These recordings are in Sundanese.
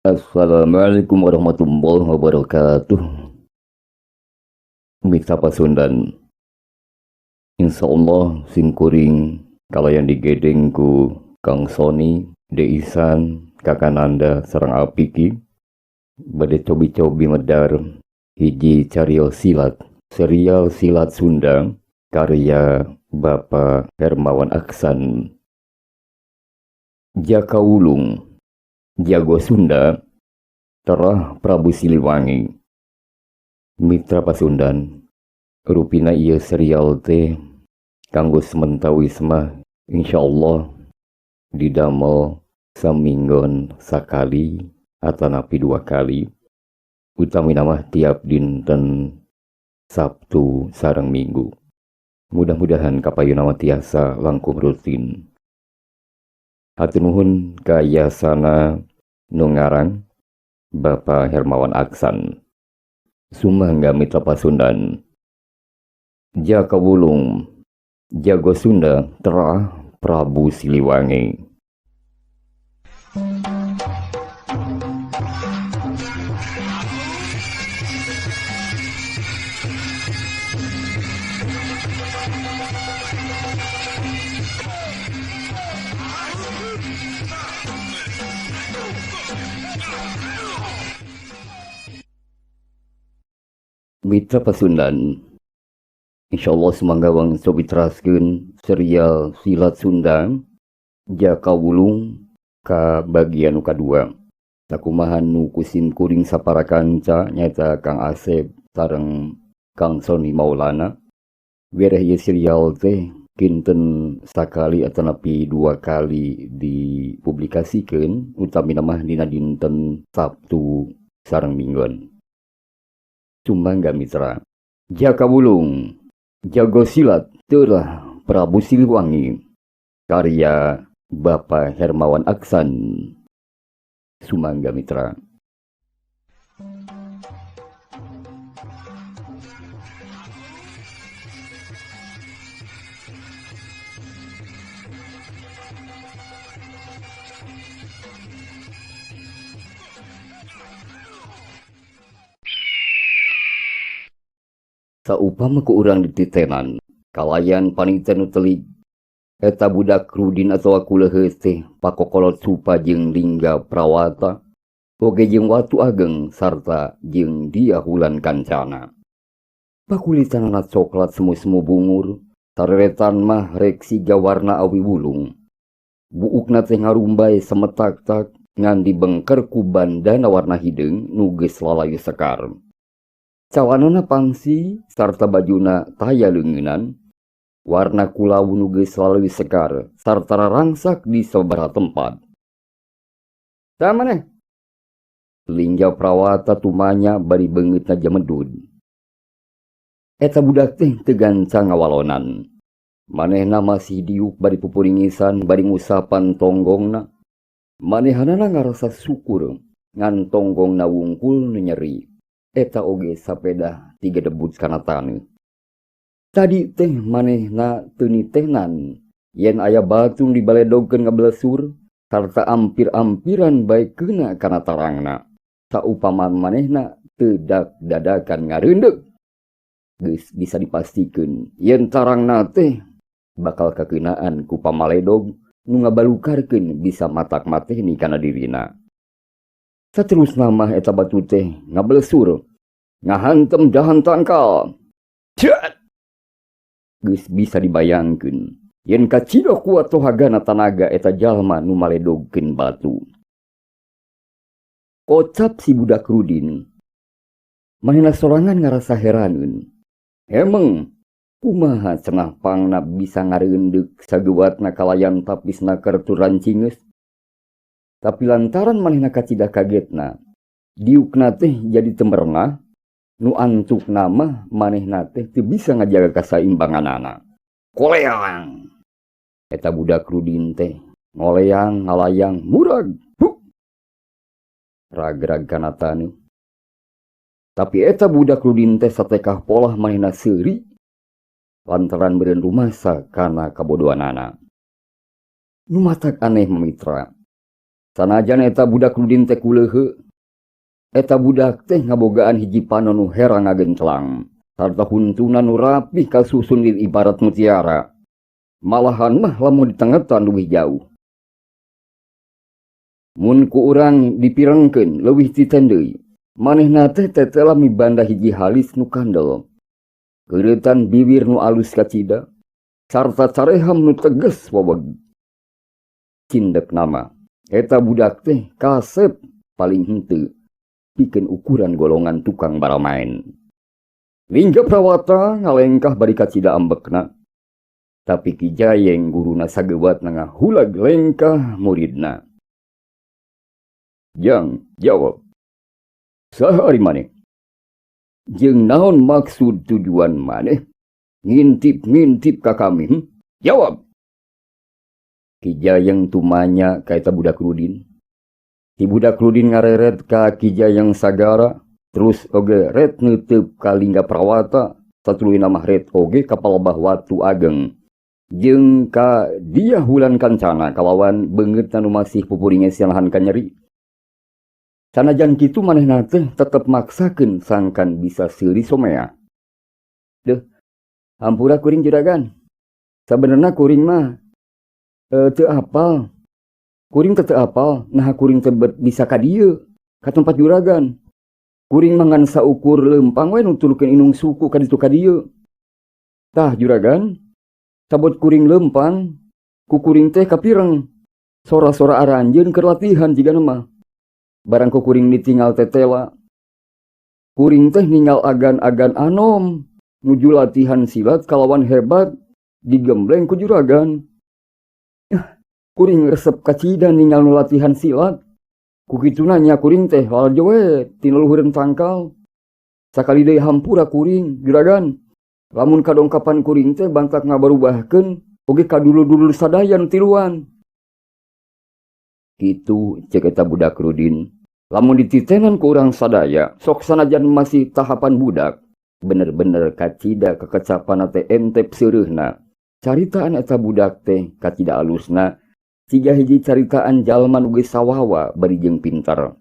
Assalamualaikum warahmatullahi wabarakatuh. Mitra Pasundan, Insya Allah simkuring kalayan digedeng ku Kang Sony, Deisan, Kakananda sareng Apiki bade cobi-cobi medar hiji carios silat, serial silat Sunda karya Bapak Hermawan Aksan. Jaka Wulung, Jago Sunda, Terah Prabu Siliwangi. Mitra Pasundan, rupina ieu serial teh kanggo sementawis mah insyaallah didamel saminggon sakali atanapi dua kali, utamina mah tiap dinten Sabtu sareng Minggu. Mudah-mudahan kapayuna mah tiasa langkung rutin. Hatur nuhun ka yasana nu ngarang, Bapak Hermawan Aksan. Sumangga, Mitra Pasundan. Jaka Wulung, Jago Sunda, Terah Prabu Siliwangi. Mitra Pasundan, Insyaallah sumangga wang cobi teraskeun serial silat Sunda Jaka Wulung ka bagian nu kadua. Sakumaha nu ku simkuring sapara kanca, nyaeta Kang Asep sareng Kang Sony Maulana, wereh ieu serial teh kinten sakali atanapi dua kali dipublikasikeun, utamina mah dina dinten Sabtu sareng Minggon. Sumangga, Mitra. Jaka Wulung, Jago Silat, Terah Prabu Siliwangi, karya Bapak Hermawan Aksan. Sumangga, Mitra. Saupama ku urang dititenan kalayan paniten nu telik, eta budak Rudin atawa Kuleuheus teh pakokolot Supa jeung Lingga Prawata oge jeung Watu Ageng sarta jeung Dia Hulan Kancana. Pakulitanana coklat semu-semu bungur, sareretan mah rek siga warna awi wulung. Buukna teh ngarumbay semetak-tak ngan dibengker ku bandana warna hideung nu geus lalayu sekar. Calanana pangsi sarta bajuna taya leungeunan, warna kulawu nu geus lalayu sekar sarta rarangsak di sababaraha tempat. Saha maneh? Lingga Prawata tumanya bari beungeutna jamedud. Eta budak teh teu gancang ngawalonan. Manehna masih diuk bari pupuringisan bari ngusapan tonggongna. Manehanana ngarasa syukur ngan tonggongna wungkul nu nyeri. Eta oge sapeda tiga debut kana taneuh. Tadi teh manehna teu nitehnan yen aya batu nu dibaledogkeun ngabelesur sarta ampir-ampiran bae keuna kana tarangna. Saupama manehna teu dak dadakan ngareundeuk, geus bisa dipastikeun yen tarangna teh bakal kakeunaan ku pamaledog nu ngabalukarkeun bisa matak matehni kana dirina. Saterusna mah eta batu teh ngabelesur, ngahantem dahan tangkal. Cet! Geus bisa dibayangkeun yen kacida kuat tohagana tanaga eta jalma nu maledogkeun batu. Kocap si budak Rudin. Manehna sorangan ngarasa heraneun. Emeng kumaha cenah pangna bisa ngareundeuk sageuwatna kalayan tapis naker tur rancingeus? Tapi lantaran manehna kacida kagetna, diukna teh jadi temerenah, nu antukna mah manehna teh teu bisa ngajaga kasaimbanganana. Koleang! Eta budak Rudin teh ngoleang ngalayang murag. Huk! Ragrag kana taneuh. Tapi eta budak Rudin teh satekah polah manehna seuri lantaran beureun rumasa kana kabodohanana. Nu matak aneh, Mitra. Sanajan eta budak Rudin teh kuleuheuk, eta budak teh ngabogaan hiji panon nu herang ngagenclang sarta huntuna nu rapih kasusun di ibarat mutiara. Malahan mah lamun ditengetan leuwih jauh. Mun ku urang dipirengkeun leuwih titen deui, manehna teh tetela mibanda hiji halis nu kandel. Keureutan bibir nu alus kacida, sarta careham nu teges waweg. Cindek nama, eta budak teh kasep paling henteu pikeun ukuran golongan tukang baramaen. Lingga Prawata ngalengkah bari kacida ambekna. Tapi Ki Jayeng guruna sagewatna ngahulag lengkah muridna. Jang jawab. Saha ari maneh? Jeung naon maksud tujuan maneh? Ngintip-ngintip ka kami? Jawab. Ki Jayeng tumanya ka eta budak Rudin. Ki budak Rudin ngareret ka Ki Jayeng Sagara, terus oge ret neuteup ka Lingga Prawata, satuluyna mah ret oge ka Palebah Watu Ageng. Jeung ka Dyah Wulan Kancana kalawan beungeutna nu masih pupuringes yanahan kanyeri. Sanajan kitu manehna teh tetep maksakeun sangkan bisa seuri somea. Deuh, hampura kuring juragan. Sabenerna kuring mah teu apal. Kuring teh teu apal, naha kuring teh bisa ka dieu, ka tempat juragan. Kuring mah ngan saukur leumpang we nutulkeun inung suku ka ditu ka dieu. Tah juragan, sabot kuring leumpang, ku kuring teh kapireng. Sora-sora aranjeun keur latihan jigana mah. Barang ku kuring ditinggal tetela. Kuring teh ninggal agan-agan anom nuju latihan silat kalawan hebat digembleng ku juragan. Kuring resep kacida ninggal nu latihan silat. Ku kituna nya kuring teh lalajo we tina luhureun tangkal. Sakali deui hampura kuring juragan. Lamun kadongkapan kuring teh bantak ngabarubahkeun oge ka dulur-dulur sadaya nu tiluan. Kitu cek eta budak Rudin. Lamun dititenan ku urang sadaya, sok sanajan masih tahapan budak, bener-bener kacida kekecapan teh entep seureuhna. Caritaan eta budak teh kacida alusna, siga hiji caritaan jalma nu geus sawawa bari jeung pinter.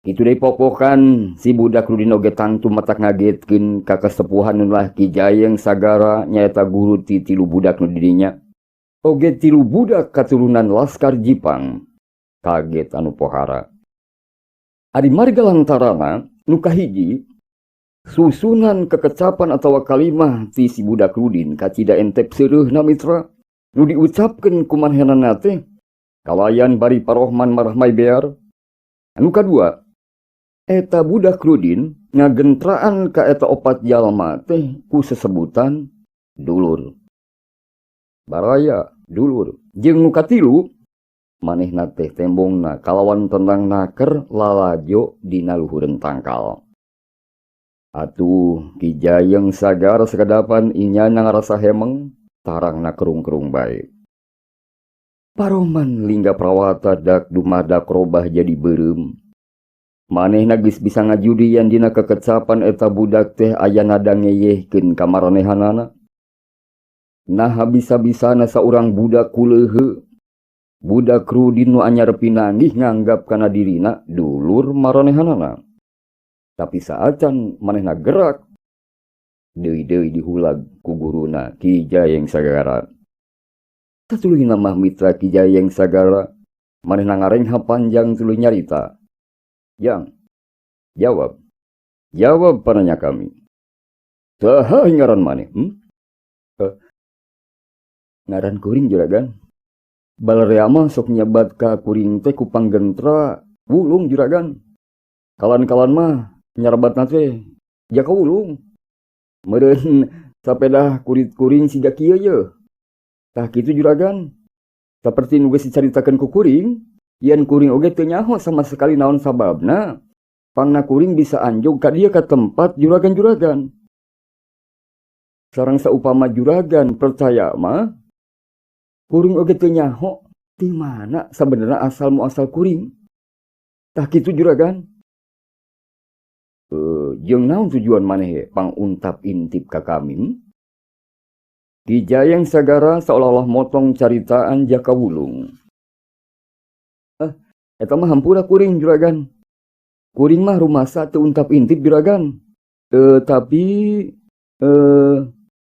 Kitu deui popokan si budak Rudin oge tangtu matak ngagetkeun ka kasepuhan nu lah Ki Jayeng Sagara nyaeta guru ti tilu budak nu didinya. Oge tilu budak katurunan Laskar Jipang. Kaget anu pohara. Ari marga lantarana nu kahiji susunan kekecapan atawa kalimah ti si budak Rudin kacida entep seureuhna mitra nu diucapkeun ku manehanana teh kalayan bari parohman marahmai bear. Anu kadua, eta budak Rudin ngagentraan ka eta opat jalma teh ku sesebutan dulur. Baraya dulur. Jeung nu katilu manehna teh tembongna kalawan tendang naker lalajo dina luhureun tangkal. Atuh Ki Jayeng Sagara sakadapan inyana ngarasa hemeng tarangna kerung-kerung bae. Paroman Lingga Prawata dak dumadak robah jadi beureum. Manehna geus bisa ngajudian dina kekecapan eta budak teh aya nada ngeyehkeun ka maranehanana. Naha bisa-bisana saurang budak kuleuheuk. Budak Rudin nu anyar pinanggih nganggap kana dirina dulur maranehanana. Tapi saacan manehna gerak, deui-deui dihulag ku guruna Ki Jayeng Sagara. Satuluyna mah mitra Ki Jayeng Sagara, manehna ngarengha panjang tuluy nyarita. Yang jawab, jawab pananya kami. Saha ngaran maneh? Ngaran kuring juragan. Balarea mah sok nyebat ka kuring teh ku panggentra wulung juragan. Kalan-kalan mah nyarebatna teh jaka wulung. Meureun sapedah kurit kuring siga kieu ye. Tah kitu juragan. Saperti nu geus dicaritakeun ku kuring, yen kuring oge teu nyaho sama sekali naon sababna. Pangna kuring bisa anjog ka dieu ka tempat juragan-juragan. Sareng saupama juragan percaya mah, kuring oge teu nyaho di mana sabenerna asal muasal kuring. Tah kitu juragan. Jeung naon tujuan maneh panguntap intip ka kami? Ki Jayeng Sagara seolah-olah motong caritaan Jaka Wulung. Eta mah hampura kuring, Juragan. Kuring mah rumasa teu untap intip, Juragan. Tapi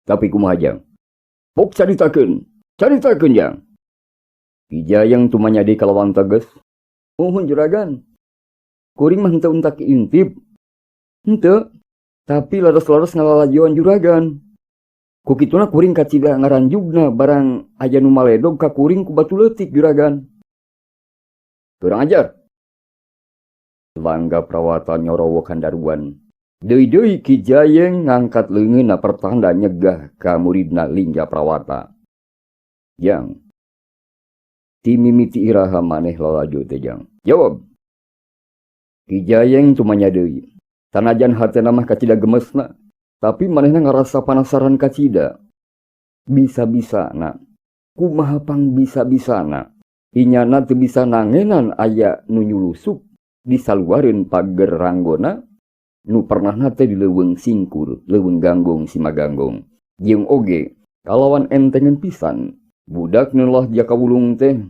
kumaha, Jang? Pok caritakeun. Caritakeun, Jang. Ki Jayeng tumanya deui kalawan tegas. Muhun, Juragan. Kuring mah henteu untak intip. Henteu. Tapi leres-leres ngalalajoan Juragan. Ku kituna kuring kacida ngaranjugna barang aya nu maledog ka kuring ku batu leutik, Juragan. Kurang ajar. Langga Prawata nyorowok handaruan. Deui-deui Ki Jayeng ngangkat leungeunna pertanda nyegah ka muridna Lingga Prawata. Jang. Ti mimiti iraha maneh lalajo teh, Jang? Jawab. Ki Jayeng tumanya deui. Sanajan hatena mah kacida gemesna, tapi manehna ngarasa panasaran kacida. Bisa-bisana. Kumaha pang bisa-bisana? Inyana teu bisa nangenan aya nu nyulusup di saluareun pager ranggona nu pernahna teh di leuweung singkur, leuweung ganggong simaganggong. Jeung oge kalawan entengeun pisan budak nu lah Jaka Wulung teh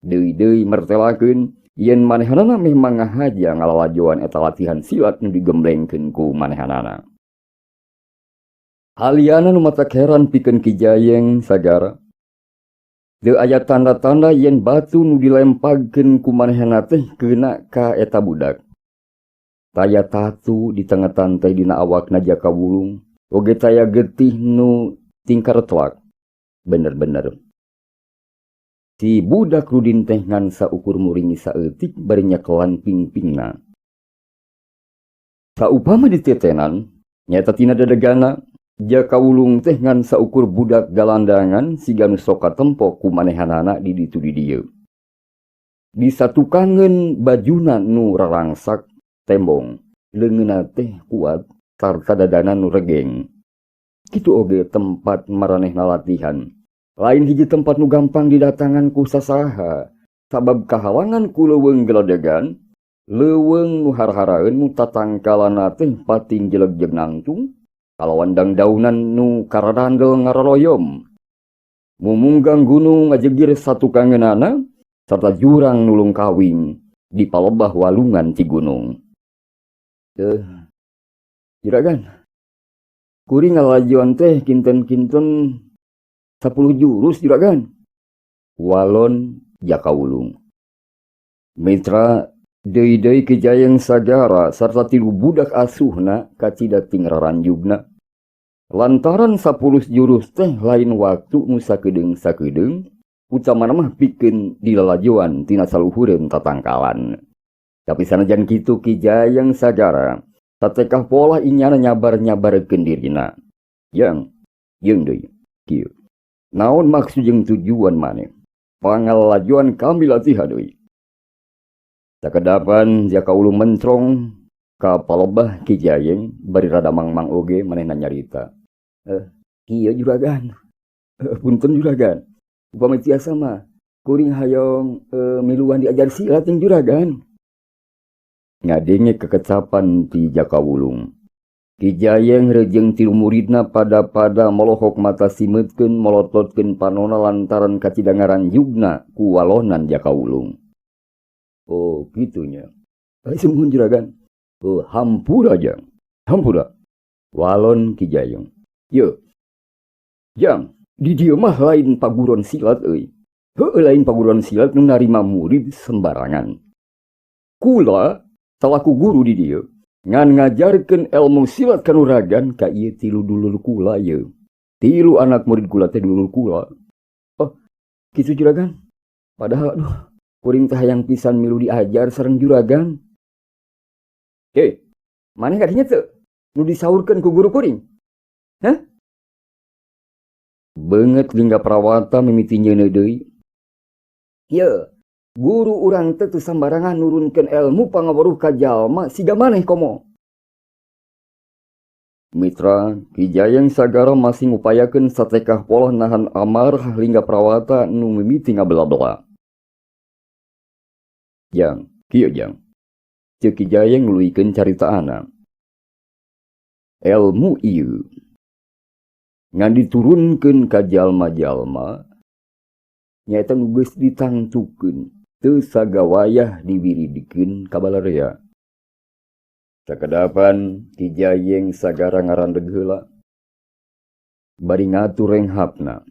deui-deui mertelakeun yen manehanana memang ngahaja ngalalajoan eta latihan silat nu digemblengkeun ku manehanana. Haliana nu matak heran pikeun Ki Jayeng Sagara, teu aya tanda-tanda yen batu nu dilempagkeun ku manehna teh keuna ka eta budak. Taya tatu di tengetan teh dina awakna Jaka Wulung, oge taya getih nu tingkaretlak. Bener-bener. Si budak Rudin teh ngan saukur muringi saeutik bari nyekelan pingpingna. Saupama ditetenan, nyaeta tina dedegana, Jaka Wulung teh ngan saukur budak galandangan siga nu sok katempo ku manehanana di ditu di dieu. Disatukangeun bajuna nu rarangsak tembong, leungeunna teh kuat sarta dadana nu regeng. Kitu oge tempat maranehna latihan. Lain hiji tempat nu gampang didatangan ku sasaha, sabab kahalangan ku leuweung geledegan, leuweung nu har-haraeun nu tatangkalana teh pating jelegjeg nangtung, kalawan dangdaunan nu kararandel ngaroroyom. Mumunggang gunung ngajegir satukangeunana sarta jurang nu lungkawing di palebah walungan ti gunung. Juragan. Kuring ngalajoan teh kinten-kinten 10 jurus, Juragan. Walon Jaka Wulung. Mitra, deui-deui Ki Jayeng Sagara sarta tilu budak asuhna kacida ting raranjugna. Lantaran 10 jurus teh lain waktu nu sakedeung-sakedeung, utamana mah pikeun dilalajoan tina saluhureun tatangkalan. Tapi sanajan kitu Ki Jayeng Sagara satekah pola inyana nyabar-nyabarkeun dirina. Yang, jeung deui, kieu. Naon maksud jeung tujuan maneh? Pangalajoan kami latihan deui. Sakedapan Jaka Wulung mencrong ka palebah Ki Jayeng bari rada mangmang oge manehna nyarita. Kieu, Juragan. Punten, Juragan. Upami tiasa mah kuring hayang miluan diajar silat jeung Juragan. Ngadenge kekecapan ti Jaka Wulung. Ki Jayeng rejeung tilu muridna pada-pada molohok mata simeutkeun molototkeun panona lantaran kacida ngaranjugna ku walonan Jaka Wulung. Oh, gitunya. Sumuhun, Juragan. Oh, hampura, Jang. Hampura. Walon Ki Jayeng. Ye. Jang, di dieu mah lain paguron silat euy. Heueuh, lain paguron silat nu narima murid sembarangan. Kula salaku guru di dieu ngan ngajarkeun ilmu silat kanuragan ka ieu tilu dulur kula ieu. Tilu anak murid kula teh dulur kula. Oh, kitu, Juragan. Padahal aduh, kuring teh hayang pisan milu diajar sareng Juragan. Eh, maneh kadinya teu nu disaurkeun ku guru kuring? Hah? Beungeut Lingga Prawata mimiti nyeuneu deui. Ye, guru urang teh teu sambarangan nurunkeun ilmu pangaweruh ka jalma siga maneh komo. Mitra, Ki Jayeng Sagara masih ngupayakeun satekah polah nahan amarah Lingga Prawata nu mimiti ngabela-bela. Jang, kieu, Jang. Ceuk Ki Jayeng nuluykeun caritaana. Elmu ieu ngan diturunkeun ka jalma-jalma nyaeta nu geus ditangtukeun. Teu sagawayah diwiridkeun ka balarea. Sakedapan Ki Jayeng Sagara ngarandeg heula bari ngatur renghapna.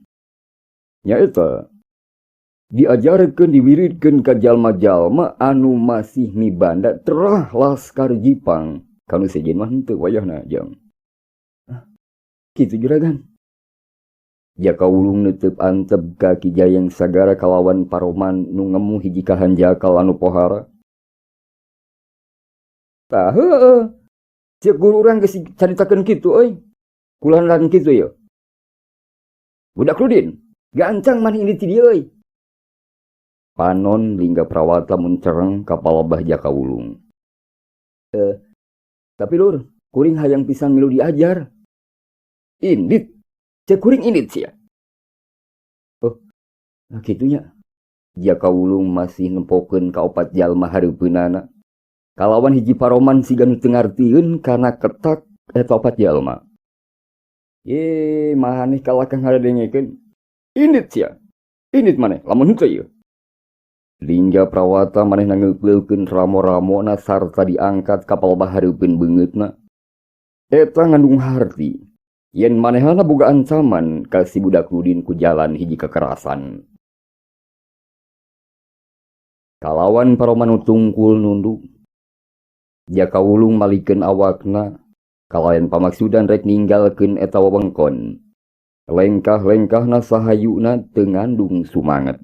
Nyaeta diajarkeun diwiridkeun ka jalma-jalma anu masih mibanda terah laskar Jipang kanu sejen mah henteu wayahna jang. Kitu juragan. Jaka Wulung neuteup antep ka Ki Jayeng Sagara kalawan paroman nu ngemu hiji kahanjakal anu pohara. Tah heueuh. Ceuk guru urang geus caritakeun kitu euy. Kulantaran kitu yeuh. Budak Rudin, gancang maneh indit ti dieu euy. Panon Lingga Prawata muncereng ka palebah Jaka Wulung. Tapi lur, kuring hayang pisan milu diajar. Indit, cek kuring indit sia. Oh, nah kitunya. Jaka Wulung masih nempokeun ka opat jalma hareupeunana. Kalawan hiji paroman siga nu teu ngartieun kana ketak eta opat jalma. Ye, maneh kalakah ngaradengekeun. Indit sia. Indit maneh lamun henteu ieu. Lingga Prawata manehna ngeupleukeun ramo-ramona sarta diangkat ka palebah hareupeun beungeutna. Eta ngandung harti yen manehna boga ancaman ka si budak Rudin ku jalan hiji kekerasan. Kalawan paroman nu tungkul nunduk, Jaka Wulung malikeun awakna kalayan pamaksudan rek ninggalkeun eta wewengkon. Lengkah-lengkahna sahayuna teu ngandung sumanget.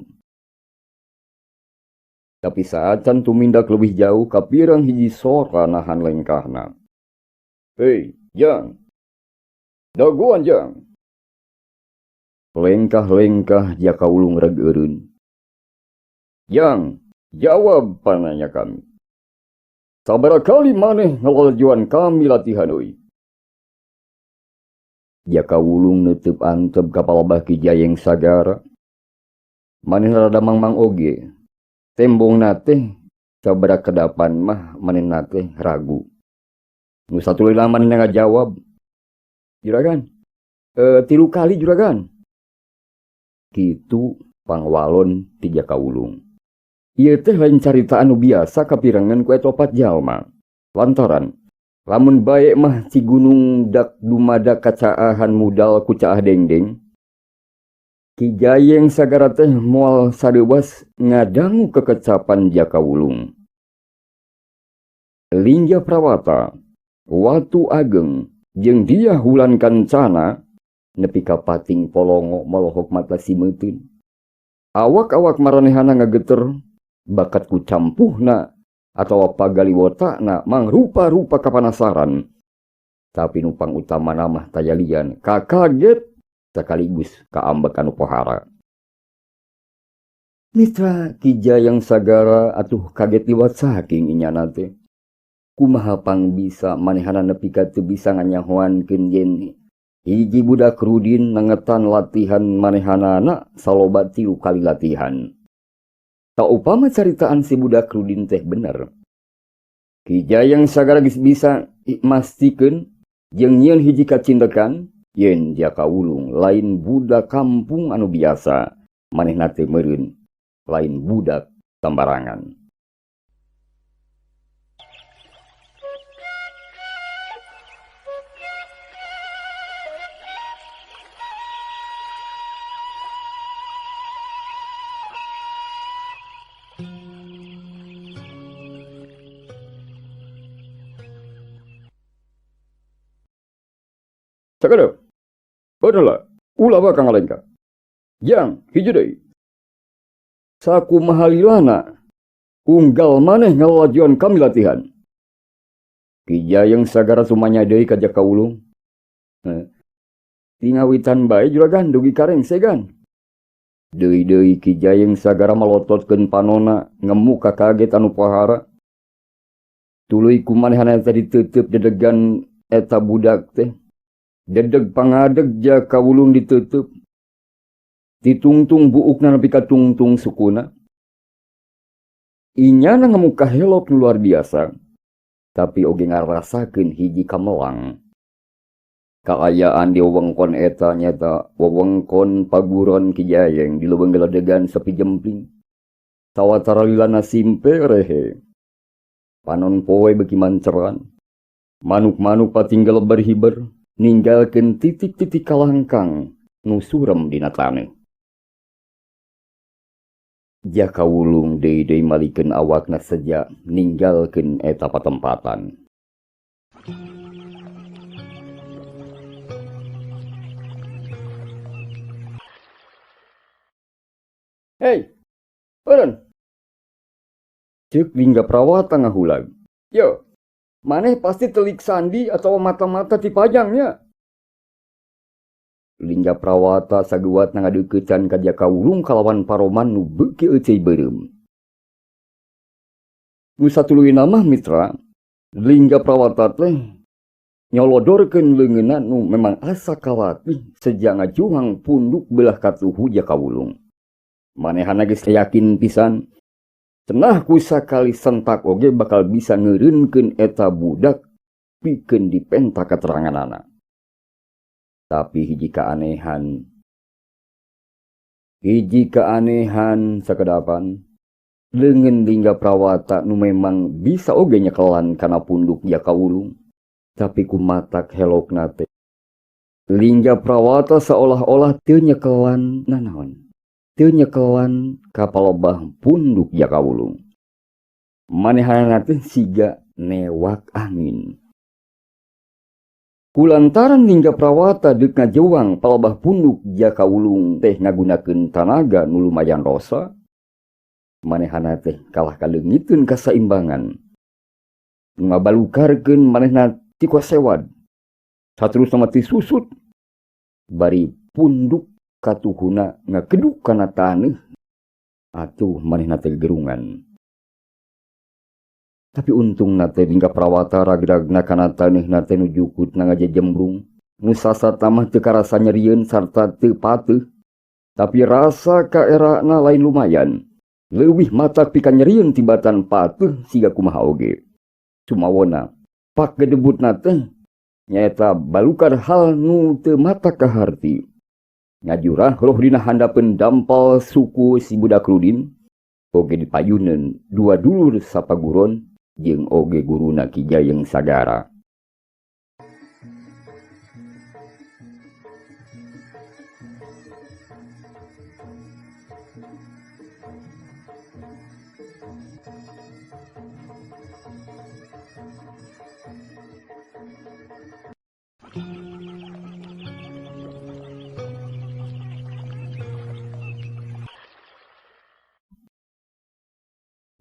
Tapi saacan tumindak leuwih jauh kapirang hiji sora nahan lengkahna. Hei, Jang. Dagoan, Jang. Lengkah-lengkah Jaka Wulung reg eureun. Jang, jawab pananya kami. Sabaraha kali maneh ngalalajuan kami latihan euy. Jaka Wulung neuteup antep ka palebah Ki Jayeng Sagara. Manehna rada mangmang oge. Tembongna teh sabaraha kedapan mah manehna teh ragu. Nu satuluyna manehna ngajawab. Juragan, 3 kali juragan. Kitu pangwalon ti Jaka Wulung. Ieu teh lain carita anu biasa kapirengan ku eta opat jalma. Lantaran lamun bae mah ci gunung dak dumadak kacaahan mudal ku caah dengdeng. Ki Jayeng Sagara teh moal sadeuwas ngadangu kekecapan Jaka Wulung. Lingga Prawata, Watu Ageng, jeung Dyah Wulan Kancana nepi ka pating polongo molohok mata simeuteun. Awak-awak maranehana ngageter bakat ku campuhna atawa pagaliwotana mangrupa-rupa kapanasaran. Tapi nu pangutamana mah tayalian kakaget sekaligus kaambek anu pohara. Mitra Ki Jayeng Sagara atuh kaget liwat saking inyana teh. Kumaha pang bisa manehana nepi ka teu bisa nganyahoankeun yen hiji budak Rudin nangetan latihan manehanana saloba 3 kali latihan. Tak upama caritaan si budak Rudin teh bener. Ki Jayeng Sagara geus bisa mastikeun jeung nyieun hiji kacindekan yen Jaka Wulung lain budak kampung anu biasa, manehna teh meureun lain budak sambarangan. Sakedap. Padahal ulah bakal ngalengka. Jang hiji deui. Sakumaha lilana unggal maneh ngalalajuan kami latihan. Ki Jayeng Sagara sumanya deui ka Jaka Wulung. Tingawitan bae juragan dugi ka rengsegan. Deui-deui Ki Jayeng Sagara malototkeun panona ngemu ka kaget anu pohara. Tuluy ku manehna eta diteuteub dedegan eta budak teh. Dedeg pangadeg Jaka Wulung ditutup. Ditungtung buukna nepi ka tungtung sukuna. Inyana ngemuka helok nu luar biasa, tapi oge ngarasakeun hiji kamelang. Kaayaan di wewengkon eta nyata wewengkon paguron Ki Jayeng di leuweung geledegan sepi jempling. Sawatara lilana simpe rehe. Panon poe beuki manceran. Manuk-manuk patinggal berhiber ninggalkeun titik-titik kalangkang nu surem dina taneuh. Jaka Wulung deui-deui malikeun awakna seja ninggalkeun eta patempatan. Hei, eureun. Ceuk Lingga Prawata ngahulag. Yo, maneh pasti telik sandi atau mata-mata ti Pajangnya. Lingga Prawata saguatna ngadeuketan ka Jaka Wulung kalawan paroman nu beuki euceuy beureum. Nu satuluyna mah mitra, Lingga Prawata teh nyolodorkeun leungeunna nu memang asa kalatih seja ngajuhang punduk belah katuhu Jaka Wulung. Manehana geus yakin pisan cenah ku sakali sentak oge bakal bisa ngeureunkeun eta budak pikeun dipenta kateranganana. Tapi hiji keanehan sakedapan leungeun Lingga Prawata nu memang bisa oge nyekelan kana punduk Jaka Wulung, tapi kumatak helokna teh Lingga Prawata seolah-olah teu nyekelan nanaon. Teu nyekelan ka palebah punduk Jaka Wulung. Manehana teh siga newak angin. Kulantaran Lingga Prawata deuk ngajewang palebah punduk Jaka Wulung teh ngagunakeun tanaga nu lumayan rosa, manehana teh kalah kaleungiteun kasaimbangan. Ngabalukarkeun manehna ti kosewad. Saterusna mah ti susut bari punduk katuhuna ngakeduk kana taneuh atuh manehna teh gerungan. Tapi untungna teh Lingga Prawata ragragna kana taneuhna teh nu jukutna ngajejembrung, nu sasat mah teu karasa nyerieun sarta teu pateuh, tapi rasa kaerana lain lumayan. Leuwih matak pika nyerieun tibatan pateuh siga kumaha oge. Sumawona pak gedebutna teh nyaeta balukar hal nu teu matak kaharti. Ngajurah roh dina handapeun dampal suku si budak Rudin, oge dipayuneun dua dulur sapaguron jeung oge guruna Ki Jayeng Sagara.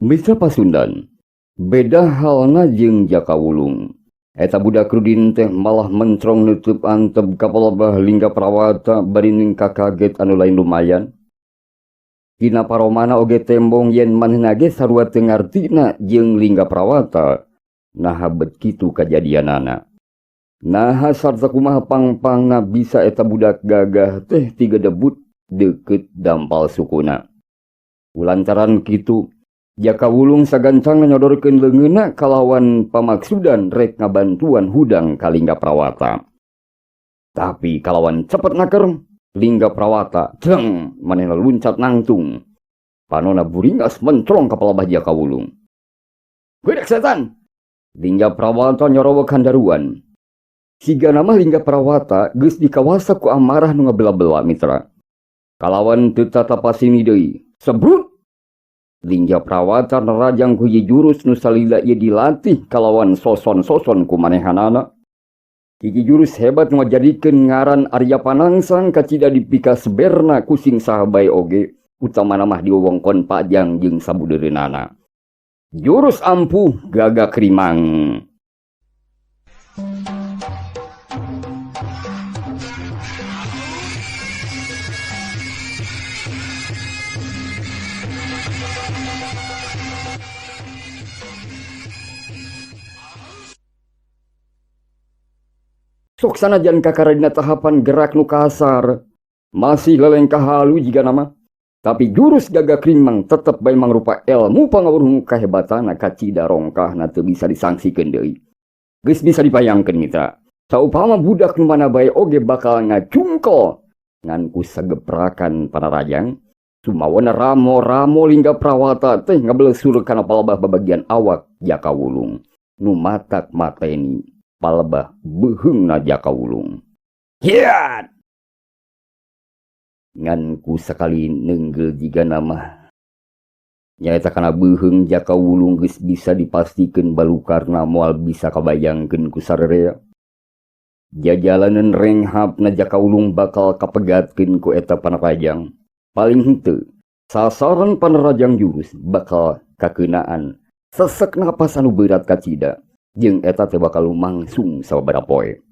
Mitra Pasundan, beda halna jeung Jaka Wulung. Eta budak Rudin teh malah mentrong nutup antep ka palebah Lingga Prawata bari ningka kaget anu lain lumayan. Dina paromana oge tembong yen manehna ge sarua teu ngartina jeung Lingga Prawata. Naha bet kitu kajadianana. Naha sarta kumaha pangpangna bisa eta budak gagah teh tiga debut deukeut dampal sukuna. Kulantaran kitu Jaka Wulung sagancang nyodorkeun leungeunna kalawan pamaksudan rek ngabantuan hudang ka Lingga Prawata. Tapi kalawan cepet naker, Lingga Prawata jeng manehna luncat nangtung. Panona buringas mentrong ka palebah Jaka Wulung. Budak setan! Lingga Prawata nyorowok handaruan. Sigana mah Lingga Prawata geus dikawasa ku amarah nu ngabela-bela mitra. Kalawan teu tatapasini deui, sebrut! Lingga Prawata nerajang ku hiji jurus nu salila ieu dilatih kalawan soson-soson ku manehanana. Hiji jurus hebat nu ngajadikeun ngaran Arya Panangsang kacida dipikaseberna ku sing saha bae oge, utamana mah diwewengkon Pajang jeung sabudeureunana. Jurus ampuh Gagak Rimang. Sok sanajan kakara dina tahapan gerak nu kasar, masih lelengkah halu jiga nama. Tapi jurus Gagak Rimang tetep bae mangrupa ilmu pangawuruh nu kahebatana kacida rongkahna teu bisa disangsikeun deui. Geus bisa dibayangkeun mitra, saupama budak nu mana bae oge bakal ngacungkel ngan ku sageprakan panarajang. Sumawana ramo-ramo Lingga Prawata teh ngabelesur kana palebah babagian awak Jaka Wulung. Nu matak mateni palebah beuheungna Jaka Wulung. Hiat! Ngan ku sakali nenggel jiga mah. Nyaeta kana beuheung Jaka Wulung geus bisa dipastikeun balukarna moal bisa kabayangkeun ku sarerea. Jajalanan renghapna Jaka Wulung bakal kapegatkeun ku eta panarajang. Paling henteu, sasaran panarajang jurus bakal kakeunaan sesek napas anu berat kacida jeung eta teh bakal lumangsung sababaraha poe.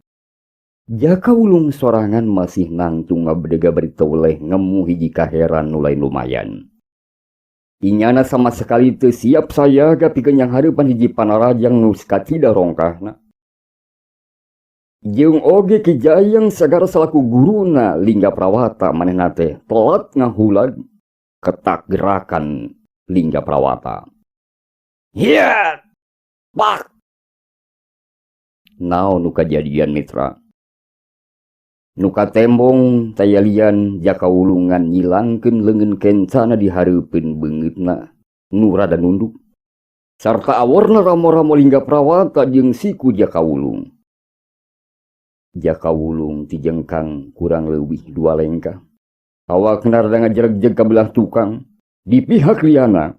Jaka Wulung sorangan masih nangtung ngabedega bari teu ngemu hiji kaheran nu lain lumayan. Inyana sama sekali teu siap sayaga pikeun nyanghareupan hiji panarajang nu kacida rongkahna. Jeung oge Ki Jayang Sagara salaku guruna Lingga Prawata manehna teh telat ngahulag ketak gerakan Lingga Prawata. Hiat! Pak! Naon nu kajadian, mitra? Nu katembong taya lian Jaka Wulung ngan nyilangkeun leungeun kencana di hareupeun beungeutna nu rada nunduk. Sarta aworna ramo-ramo Lingga Prawata jeung siku Jaka Wulung. Jaka Wulung tijengkang kurang leuwih dua lengkah. Awakna rada ngajeregjeg ka belah tukang. Di pihak liana,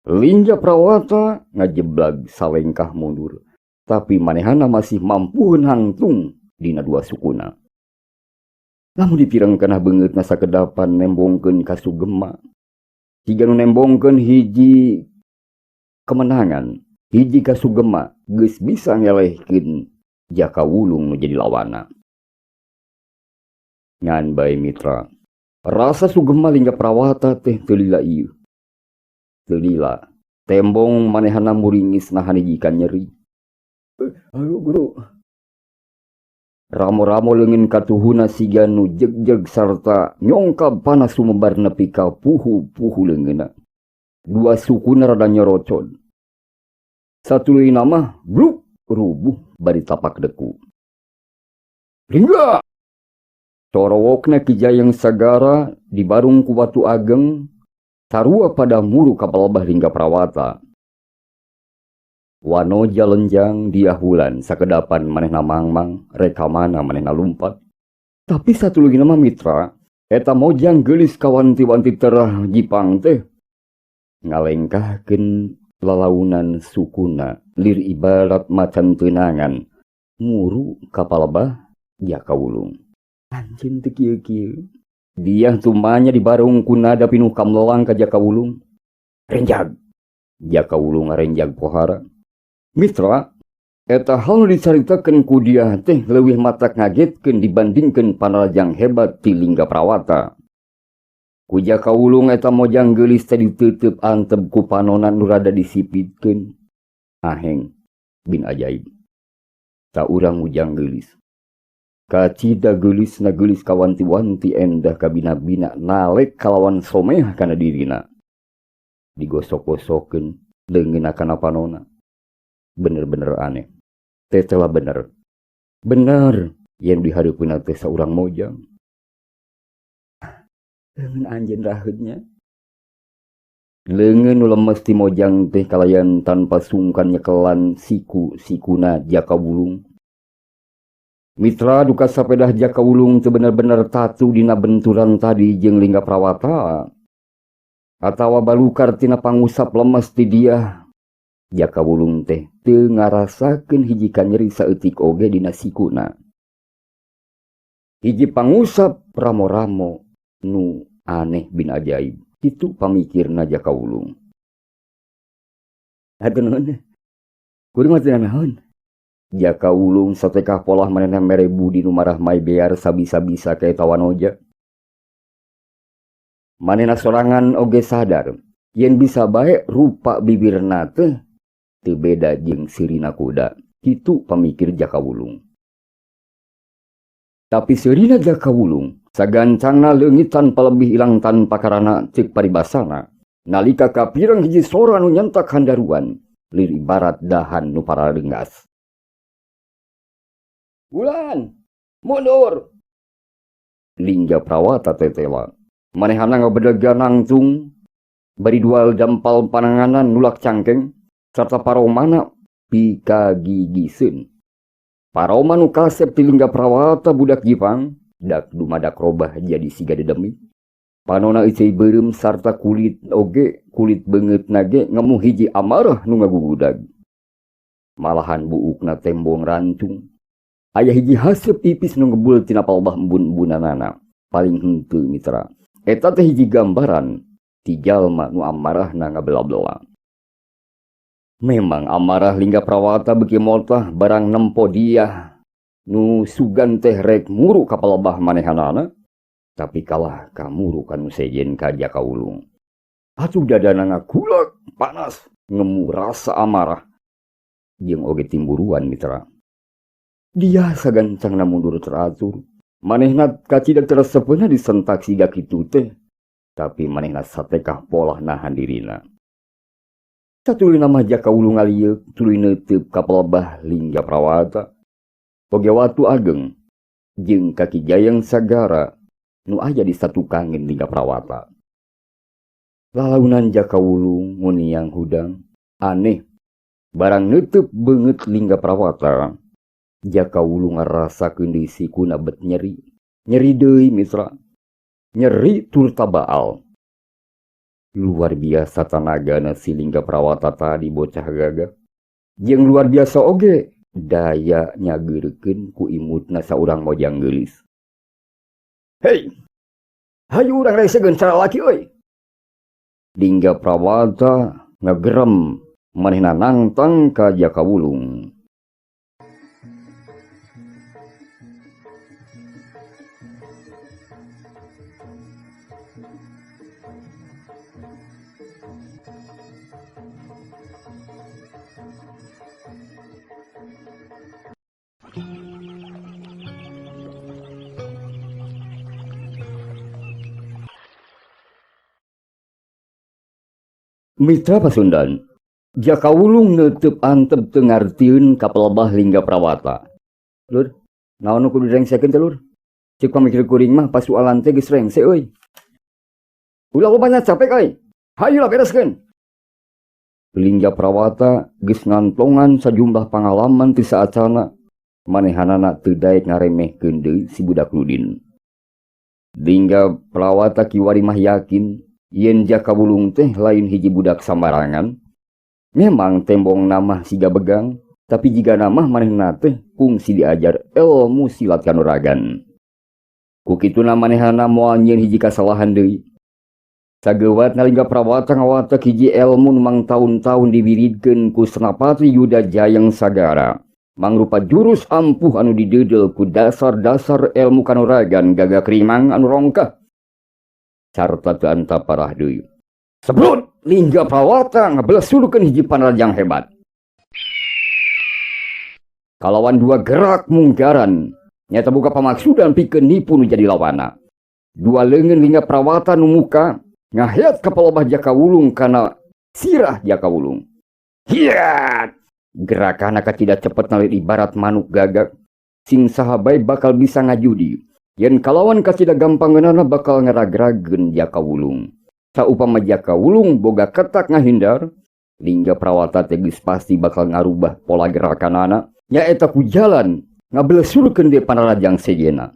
Lingga Prawata ngajeblag salengkah mundur. Tapi manehana masih mampu nangtung dina dua sukuna. Lamun dipireng kana beungeutna sakedapan nembongkeun kasugema. Siga nu nembongkeun hiji kemenangan, hiji kasugema geus bisa ngelehkeun Jaka Wulung nu jadi lawana. Ngan bae, mitra, rasa sugema Lingga Prawata teh teu lila ieu. Teu lila, tembong manehana muringis nahan hiji nyeri. "Aduh, Guru." Ramo-ramo leungeun katuhuna siga nu jegjeg sarta nyongkab panas sumebar nepi ka puhu-puhu leungeunna. Dua sukuna rada nyorocod. Satuluyna mah bluk rubuh bari tapak deku. "Lingga!" Torowokna Ki Jayang Sagara dibarung ku Watu Ageng sarua pada muru ka palebah Lingga Prawata. Wanoja lenjang diahulan sakedapan manehna mangmang rek ka mana manehna lumpat. Tapi satuluyna mah, mitra, eta mojang geulis kawanti-wanti terah jipang teh ngalengkahkeun lalaunan sukuna lir ibarat macan teunangan muru ka palebah Jaka Wulung. Anjeun teu kieu-kieu. Diah tumanya dibarung ku nada pinuh kamlelang ka Jaka Wulung. "Renjag!" Jaka Wulung ngarenjag pohara. Mitra, eta hal nu dicaritakeun ku dia teh leuwih matak ngagetkeun dibandingkeun panarajang hebat ti Lingga Prawata. Ku Jaka Wulung eta mojang geulis teh diteuteub antep ku panona nu rada disipitkeun. Aheng bin ajaib. Saurang mujang geulis. Kacida geulisna, geulis kawanti-wanti, endah kabina-bina, nalek kalawan someh kana dirina. Digosok-gosokeun leungeunna kana panona. Bener-bener aneh. Tetela bener. Bener yen dihareupeunna teh saurang mojang. Leungeun anjeun raheutnya. Leungeun nu lemes ti mojang teh kalayan tanpa sungkan nyekelan siku-sikuna Jaka Wulung. Mitra, duka sapedah Jaka Wulung teu bener-bener tatu dina benturan tadi jeung Lingga Prawata atawa balukar tina pangusap lemes ti dia. Jaka Wulung teh teu ngarasakeun hiji kanyeri saeutik oge dina sikuna. Hiji pangusap ramo-ramo nu aneh bin ajaib. Kitu pamikirna Jaka Wulung. "Hatur nuhun. Kuring mah teu naon." Jaka Wulung satekah polah manehna mere budi nu marahmai bear sabisa-bisa ka eta wanoja. Manehna sorangan oge sadar yen bisa bae rupa bibirna teh teu beda jeung seurina kuda. Kitu pamikir Jaka Wulung. Tapi seurina Jaka Wulung sagancangna leungit tanpa lebih, ilang tanpa karana ceuk paribasana. Nalika kapireng hiji sora nu nyentak handaruan lir ibarat dahan nu pararenggas. "Wulan, mundur!" Lingga Prawata tetela. Manehana ngabedega nangtung bari dual dampal pananganan nulak cangkeng sarta paromana pikagigiseun. Paroma nu kasep ti Lingga Prawata budak Jipang dak dumadak robah jadi siga dedemit. Panona euceuy beureum sarta kulit oge kulit beungeutna ge ngemu hiji amarah nu ngagugudag. Malahan buukna tembong rancung. Aya hiji haseup ipis nu ngebul tina palbah embun-embunanana. Paling henteu mitra. Eta teh hiji gambaran ti jalma nu amarahna ngabela-bela. Memang amarah Lingga Prawata beuki motah barang nempo dia nu sugan teh rek muru ka palebah manehanana, tapi kalah kamuru kanu sejen ka Jaka Wulung. Atuh dadana ngakulak panas ngemu rasa amarah jeung oge timburuan mitra. Dia sagancangna mundur teratur. Manehna kacida teresepeuna disentak siga kitu teh, tapi manehna satekah polah nahan dirina. Satuluyna mah Jaka Wulung ngalieuk tuluy neuteup ka palebah Lingga Prawata. Oge watu ageng jeung ka Ki Jayeng Sagara nu aya di satukangin Lingga Prawata. Lalaunan Jaka Wulung nguniang hudang aneh barang neuteub beungeut Lingga Prawata. Jaka Wulung ngarasakeun deui sikuna bet nyeri. Nyeri deui mitra. Nyeri tur tabaal. Luar biasa tanagana si Lingga Prawata tadi bocah gagah. Jeung luar biasa oge daya nyageurekeun ku imutna saurang mojang geulis. Hei. Hayu urang resegeun salalaki euy. Lingga Prawata ngagerem manehna nangtang ka Jaka Wulung. Mitra Pasundan, Jaka Wulung neuteub antep teu ngartieun ka palebah Lingga Prawata. Lur, naon nu kudu direngsekeun teh lur? Ceuk pamikir kuring mah pasualan teh geus rengse euy. Ulah loba nya capek euy. Hayu lah bereskeun. Lingga Prawata geus ngantongan sajumlah pangalaman ti saacana, manehanana teu daek ngaremehkeun deui si budak Rudin. Lingga Prawata kiwari mah yakin yen Jaka Wulung teh lain hiji budak sambarangan. Memang tembong namah siga begang, tapi jiga namah manehna teh kungsi diajar ilmu silat kanuragan. Ku kituna manehna moal nyieun hiji kasalahan deui. Sageuwat Lingga Prawata ngawatek hiji ilmu nu mangtaun-taun diwiridkeun ku Senapati Yuda Jayeng Sagara. Mangrupa jurus ampuh anu dideudel ku dasar-dasar ilmu kanuragan gagak rimang anu rongkah. Sarta teu antaparah deui. Sebrut Lingga Prawata ngabelesurkeun hiji panrajang hebat. Kalawan dua gerak munggaran, nyata buka pamaksudan pikeun nipu nu jadi lawana. Dua leungeun Lingga Prawata nu muka ngaheat ka palebah Jaka Wulung kana sirah Jaka Wulung. Hiat! Gerakanna kacida cepet nalir ibarat manuk gagak. Sing saha bae bakal bisa ngajudi. Yen kalawan kacida gampangeunana bakal ngaragrageun Jaka Wulung. Saupama Jaka Wulung boga ketak ngahindar, Lingga Prawata teh geus pasti bakal ngarubah pola gerakanana, nyaeta ku jalan ngabelesurkeun deui panarajang sejenna.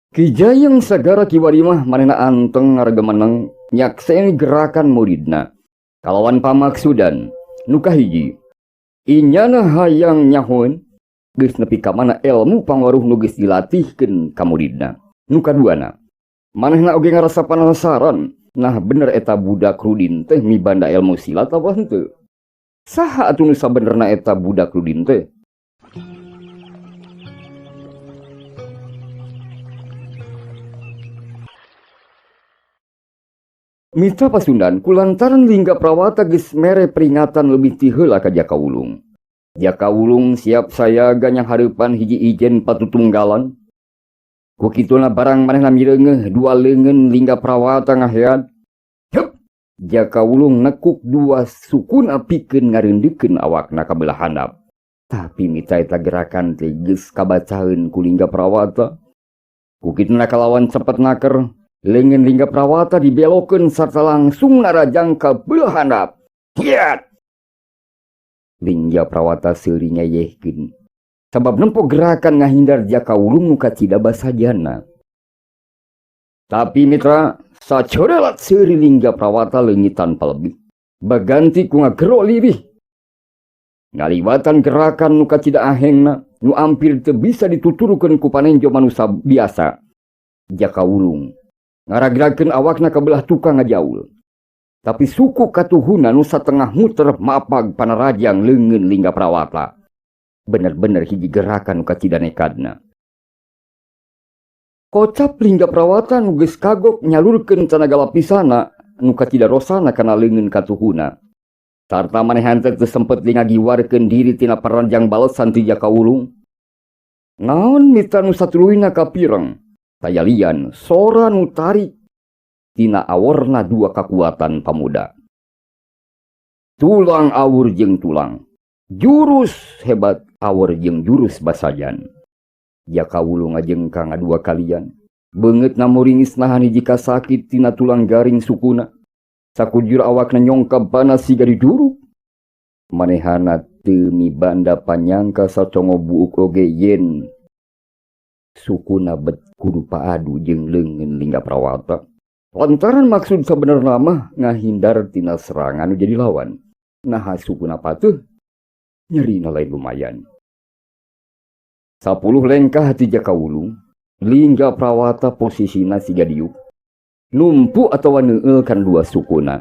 Ki Jayeng Sagara kiwari mah manehna anteng ngaregemeneng nyakseni gerakan muridna. Kalawan pamaksudan nu kahiji, inyana hayang nyahoeun geus nepi ka mana ilmu pangaruh nu geus dilatihkeun ka muridna. Nu kaduana, manehna oge ngarasa panasaran, nah bener eta budak Rudin teh mibanda ilmu silat apa henteu? Saha atuh nu sabenerna eta budak Rudin teh? Mitra Pasundan kulantaran Lingga Prawata geus mere peringatan lebih ti heula ka Jaka Wulung. Jaka Wulung siap sayaga nyanghareupan hiji ijen patutunggalan. Ku kituna barang manehna mireungeuh dua leungeun Lingga Prawata ngahead. Heup! Jaka Wulung nekuk dua sukuna pikeun ngareundeukeun awakna ka beulah handap. Tapi mita eta gerakan teh geus kabacaeun ku Lingga Prawata. Ku kituna kalawan cepet naker, leungeun Lingga Prawata dibelokeun sarta langsung narajang ka beulah handap. Hiat! Lingga Prawata seuri ngeyehkeun. Sabab nempo gerakan ngahindar Jaka Wulung nu kacida basajana. Tapi mitra, sacorelat seuri Lingga Prawata leungit tanpa lebih. Baganti ku ngagero lirih. Ngaliwatan gerakan nu kacida ahengna, nu ampir teu bisa dituturukeun ku panenjo manusa biasa. Jaka Wulung ngaragrakeun awakna ka belah tukang ngajaul. Tapi suku katuhuna nu satengah muter mapag panarajang leungeun Lingga Prawata. Bener-bener hiji gerakan nu kacida nekadna. Kocap Lingga Prawata nu geus kagok nyalurkeun tanaga lapisana nu kacida rosana kana leungeun katuhuna. Sarta manehan teh teu sempet ngagiwarkeun diri tina paranjang balesan ti Jaka Wulung. Naon mitra nu satuluyna kapireng, tayalian sora nu tarik tina aworna dua kakuatan pamuda. Tulang awur jeung tulang, jurus hebat awur jeung jurus basajan. Jaka Wulung ngajengkang ngadua kalian, beungeutna muringis nahan hiji kasakit tina tulang garing sukuna. Sakujur awakna nyongkab panas siga diduruk. Manehana teu mibanda panyangka sacongo buuk oge yen sukuna bet kudu paadu jeung leungeun Lingga Prawata. Lantaran maksud sabenerna mah ngahindar tina serangan nu jadi lawan. Naha sukuna patuh nyerina lain lumayan. 10 lengkah ti Jaka Wulung, Lingga Prawata posisina siga diuk. Numpu atawa neueul kan dua sukuna.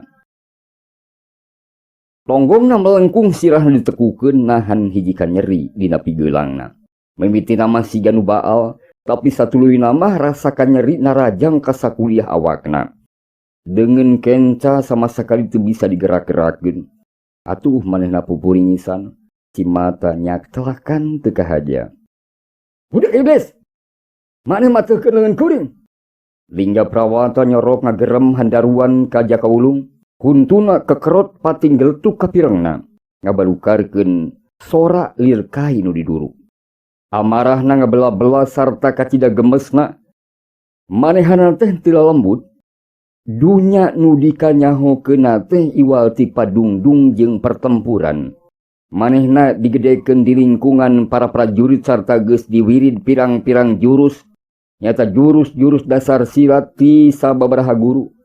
Longgongna melengkung sirahna ditekukeun nahan hiji kanyeri dina pigeulangna. Mimitina mah siga nu baal, tapi satuluyna mah rasa kanyeri narajang ka sakuliah awakna. Deungeun kenca sama sakali teu bisa digerak-gerakeun. Atuh manehna pupuringisan, cimata nyaktelakan teu kahaja. Budak iblis! Maneh mateuhkeun leungeun kuring! Lingga Prawata nyorok ngagerem handaruan ka Jaka Wulung, huntuna kekerot pating geletuk kapirengna, ngabalukarkeun sora lir kai nu diduruk. Amarahna ngabela-bela sarta kacida gemesna, manehana teh teu lembut. Dunya nu dikanyahokeunna teh iwal ti padungdung jeung pertempuran. Manehna digedekeun di lingkungan para prajurit sarta geus diwirid pirang-pirang jurus, nyata jurus-jurus dasar silat ti sababaraha guru.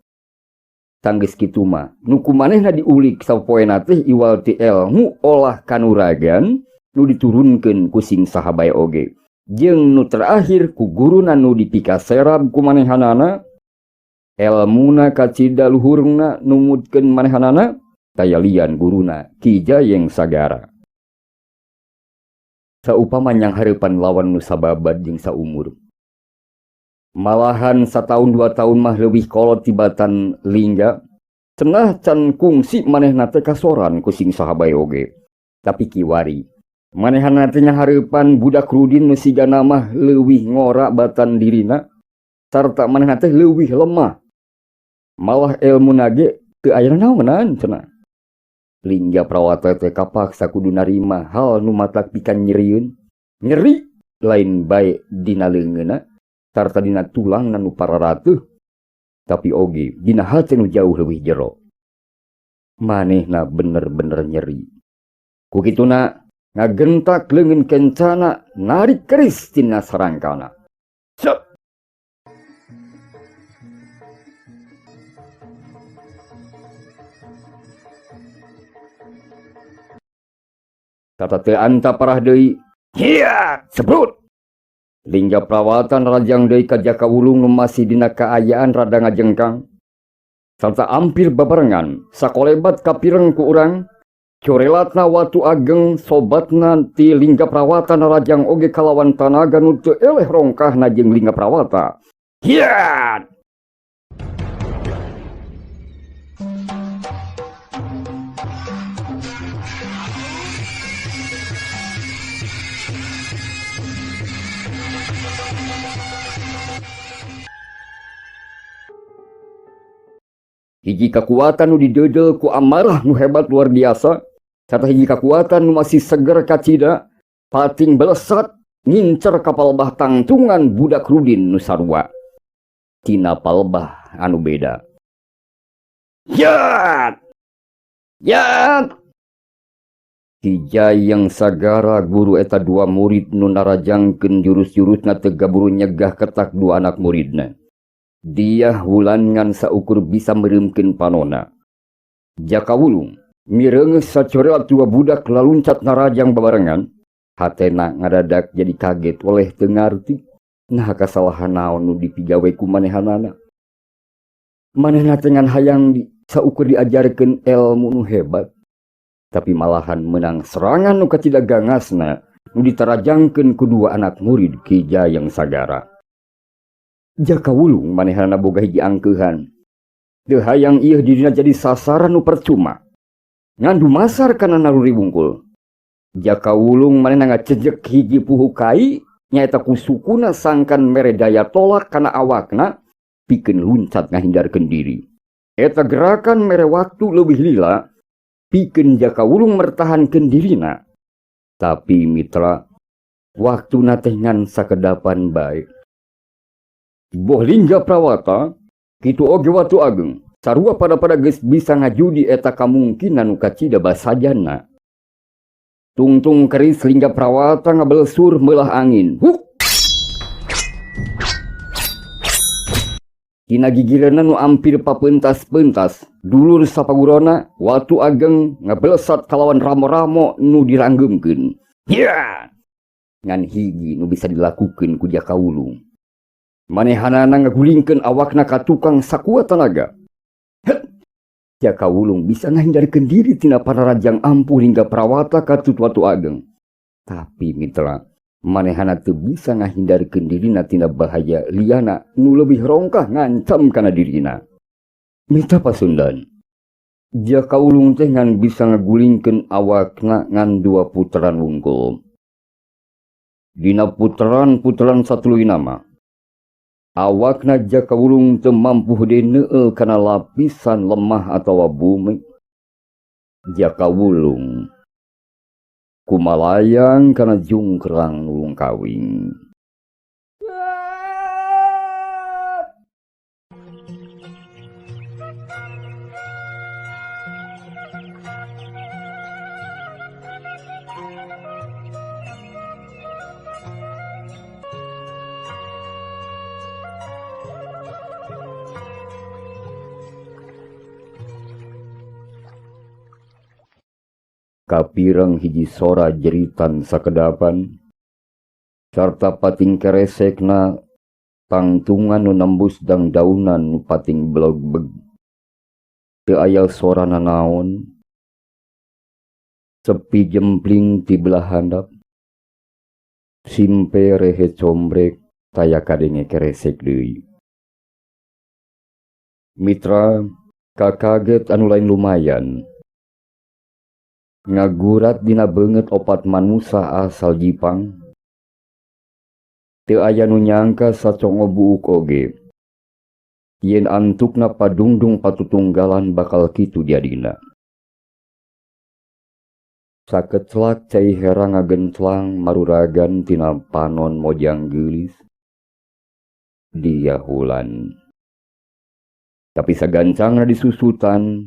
Sanggeus kitu mah, nu ku manehna diulik sapoena teh iwal ti elmu olah kanuragan nu diturunkeun ku sing saha bae oge. Jeung nu terakhir ku guruna nu dipikaserab ku manehanana, elmuna kacida luhurna numutkeun manehanana, tayalian guruna Ki Jayeng Sagara. Saupama nyanghareupan lawan nu sababad jeung saumur. Malahan sataun 2 tahun mah leuwih kolot tibatan Lingga, cenah can kungsi manehna teh kasoran ku sing saha bae oge. Tapi kiwari, manehna teh nyanghareupan budak Rudin nu sigana mah leuwih ngora batan dirina, sarta manehna teh leuwih lemah. Malah elmuna ge teu aya naonan cenah. Lingga Prawata teh kapaksa kudu narima hal nu matak pikan nyerieun. Nyeri lain bae dina leungeunna sarta dina tulangna nu pararatuh, tapi oge dina hate nu jauh leuwih jero. Manehna bener-bener nyeri. Ku kituna ngagentak leungeun kencana narik keris tina sarangkana. Sep! Tata teu anta parah deui. Hiya, sebrut. Lingga Prawata narajang deui ka Jaka Wulung nu masih dina kaayaan rada ngajengkang. Sarta ampir babarengan, sakolebat kapireng ku urang, corelatna watu ageng sobatna ti Lingga Prawata narajang oge kalawan tanaga nu teu eleh rongkahna jeung Lingga Prawata. Hiya! Hiji kakuatan nu dideudel ku amarah nu hebat luar biasa, sarta hiji kakuatan nu masih seger kacida, pating belesat ngincer ka palebah tangtungan budak Rudin nu sarua. Tina palebah anu beda. Yat! Yat! Ki Jayeng Sagara guru eta dua murid nu narajangkeun jurus-jurusna teu gaburu nyegah ketak dua anak muridna. Diah Wulan ngan saukur bisa meureumkeun panona. Jaka Wulung mireungeus sacorelat dua budak laluncat narajang babarengan, hatena ngadadak jadi kaget oleh teu ngarti naha kasalahan naon nu dipigawe ku manehanana. Manehna teh ngan hayang saukur diajarkeun elmu nu hebat, tapi malahan menang serangan nu kacida gangasna nu ditarajangkeun ku dua anak murid Ki Jayeng Sagara. Jaka Wulung manehna boga hiji angkeuhan. Teu hayang ieu dirina jadi sasaran nu percuma. Ngan dumasar kana naluri wungkul. Jaka Wulung manehna ngacejek hiji puhu kai nyaeta ku sukuna sangkan mere daya tolak kana awakna pikeun luncat ngahindarkeun diri. Eta gerakan mere waktu leuwih lila pikeun Jaka Wulung mertahankeun dirina. Tapi mitra, waktuna teh ngan sakedapan bae. Boh Lingga Prawata, kitu oge Watu Ageng, sarua pada-pada geus bisa ngajudi eta kamungkinan nu kacida basajana. Tungtung keris Lingga Prawata ngabelsur meulah angin. Huk! Tina gigireunna nu ampir papentas-pentas, dulur sapagurona Watu Ageng ngabelesat kalawan ramo-ramo nu diranggeumkeun. Ya! Ngan hiji nu bisa dilakukeun ku Jaka Wulung. Manehanana ngagulingkeun awakna ka tukang sakuat tanaga. Het! Jaka Wulung bisa ngahindarkeun diri tina pararajang ampuh Lingga Prawata katut Watu Ageng. Tapi mitra, manehana teu bisa ngahindarkeun dirina tina bahaya liana nu leuwih rongkah ngancam kana dirina. Mitra Pasundan, Jaka Wulung teh ngan bisa ngagulingkeun awakna ngan dua putaran wungkul. Dina putaran-putaran satuluyna mah, awakna Jaka Wulung teu mampu deui neueul kana lapisan lemah atawa bumi. Jaka Wulung kumalayang kana jungkrang nulung kawing. Kapireng hiji sora jeritan sakedapan sarta pating keresekna tangtungan nu nembus dangdaunan nu pating blogbeg. Teu aya sora nanaon, sepi jempling ti belah handap, simpe rehe combrek taya kadenge keresek deui. Mitra kakaget anu lain lumayan. Ngagurat dina beungeut opat manusa asal Jipang. Teu aya nu nyangka sacongo buuk oge. Yen antukna padungdung patutunggalan bakal kitu jadina. Sakecelak cai herang ngagenclang maruragan tina panon mojang geulis. Dia hulan. Tapi sagancangna disusutan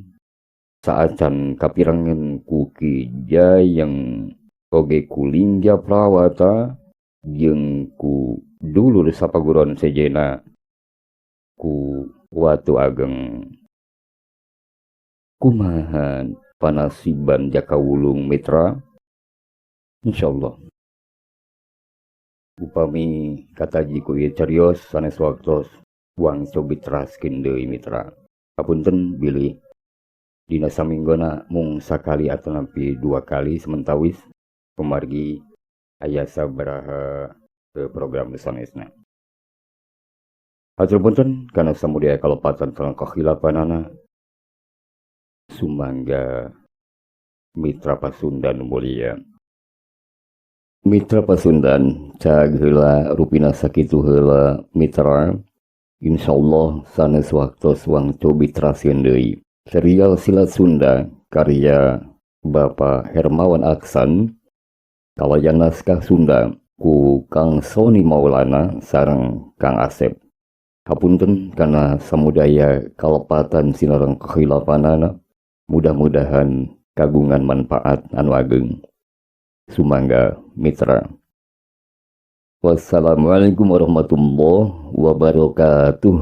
saacan kapirengen ku Ki Jayeng oge ku Lingga Prawata jeung ku dulur sapaguron sejena ku Watu Ageng. Kumaha panasiban Jaka Wulung mitra? Insyaallah. Upami kataji ku ieu carios sanes waktos wang cobi teraskeun deui mitra. Hapunten bilih dina saminggona mung sakali atanapi dua kali sementawis kumargi aya sabaraha ke program sanesna. Hatur punten kana samudaya kalepatan sareng kahilapanana. Sumangga Mitra Pasundan mulia. Mitra Pasundan cag heula rupina sakitu heula mitra. Insyaallah sanes waktos wangcobi teraskeun deui. Serial Silat Sunda karya Bapak Hermawan Aksan kalayan naskah Sunda ku Kang Sony Maulana sareng Kang Asep. Hapunten kana samudaya kalepatan sinareng kekhilafanana, mudah-mudahan kagungan manfaat anu ageng. Sumangga, mitra. Wassalamualaikum warahmatullahi wabarakatuh.